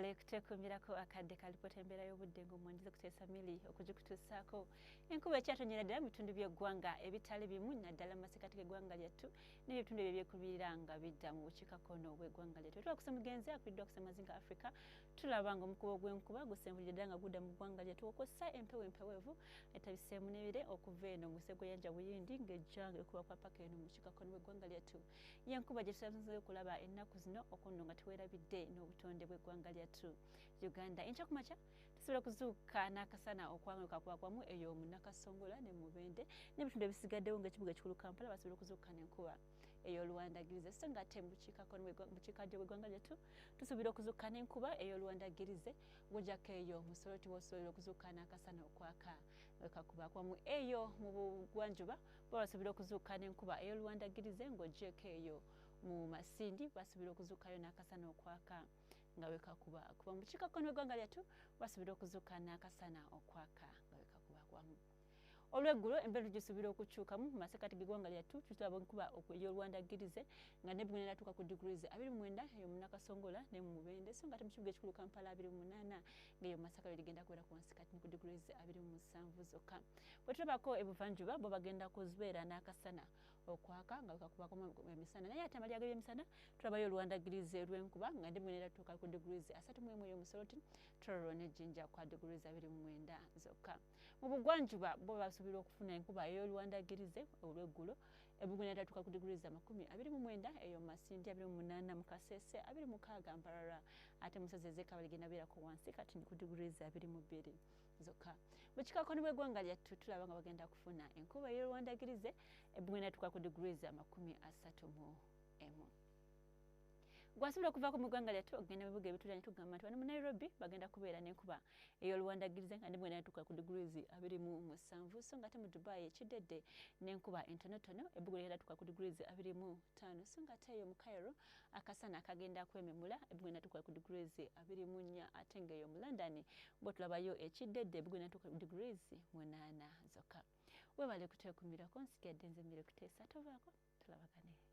Webale kutekuumirako akadde kalipota embeera y'obudde ng'omwandize Kuteesa Milly okugikutuusaako. Enkuba ekyatonyera ddala mu bitundu by'eggwanga ebitali bimu, naddala mu masekkati g'eggwanga lyattu n'ebitundu ebyo ebyekubirira nga bidda mu bukiikakkono bw'eggwanga lyattu. Twala mugenzi akubiddwa ku Ssemazinga Africa, tulaba ng'omukubo gw'enkuba gusembulidde ddala nga gudda mu ggwanga lyattu, okwossa empewo empeweevu etabiseemu n'ebire okuva eno mu Ssegoyanja Buyindi ng'ejja ng'ekuba kwa paka eno mu bukiikakkono bw'eggwanga lyattu. Y'enkuba gye tusaze okulaba ennaku zino, okunno nga teweerabidde n'obutonde bw'eggwanga lyattu Uganda. Enkya ku makya tusobola kuzuuka n'akasana okwanguka kwakwamu eyo mu Nakasongola ne Mubende n'ebitundu ebisigaddewo ng'ekibuga ekikulu Kampala, basobola okuzuuka n'enkuba ey'oluwandagirize. So nga ate mu bukiikaddyo bw'eggwanga lyattu tusuubira okuzuuka n'enkuba ey'oluwandagirize, ng'oggyako eyo mu Soroti wosobola okuzuuka n'akasana okwaka wekakubakwamu. Eyo mu bugwanjuba bo basuubira okuzuuka n'enkuba ey'oluwandagirize, ng'oggyeko eyo mu Masindi basuubira okuzuukayo n'akasana okwaka nga wekakuba kuba. Mu bukiikakkono bw'eggwanga lyattu basuubira okuzuuka n'akasana okwaka nga wekakuba kwamu. Olweggulo embeera gisuubira okukyukamu. Mu masekkati g'eggwanga lyattu tutulaba enkuba ey'oluwandagirize nga nebugenda natuuka ku degrees 29 eyo mu Nakasongola ne mu Mubende, so nga ate mu kibuga ekikulu Kampala 28, ng'eyo mu Masaka ligenda kubeera ku wansi kati ku degrees 27 zokka. Bwe tulabako ebuvanjuba, bo bagenda kubeera n'akasana okwaka nga wekakubako emisana, naye ate amalya g'ebyemisana tulabayo oluwandagirize lw'enkuba nga ndibugenda tuuka ku degrees 31 eyo mu Soroti, Tororo ne Jinja kwa degrees 29 zokka. Mu bugwanjuba bo basuubira okufuna enkuba ey'oluwandagirize olw'eggulo, ebugenda tatuuka ku degrees 29 eyo mu Masindi, 28 mu Kasese, 26 Mbarara, ate mu nsozi ez'Ekabali ligenda beerako wansi kati ku degrees 22 zokka. Mu kikakono bw'eggwanga lyattu tulaba nga bagenda kufuna enkuba ey'oluwandagirize, ebugenda tuuka ku degrees 31. Gwasobola okuvaako mu ggwanga lyattu okugenda mu bibuga ebitulanye, tugamba nti wano mu Nairobi bagenda kubeera n'enkuba ey'oluwandagirize nga ndibugenda natuuka ku degrees 27, so nga ate mu Dubai ekiddedde n'enkuba entonotono, ebbugu ligenda tuuka ku degrees 25, so nga ate eyo mu Cairo akasana akagenda kwememula, ebbugu natuuka ku degrees 24, ate ng'eyo mu London bo tulabayo ekiddedde, ebbugu natuuka ku degrees 8 zokka. Webale kutwekumirako, nsigadde nze Mmere Kuteesa. Tovaako, tulabagane.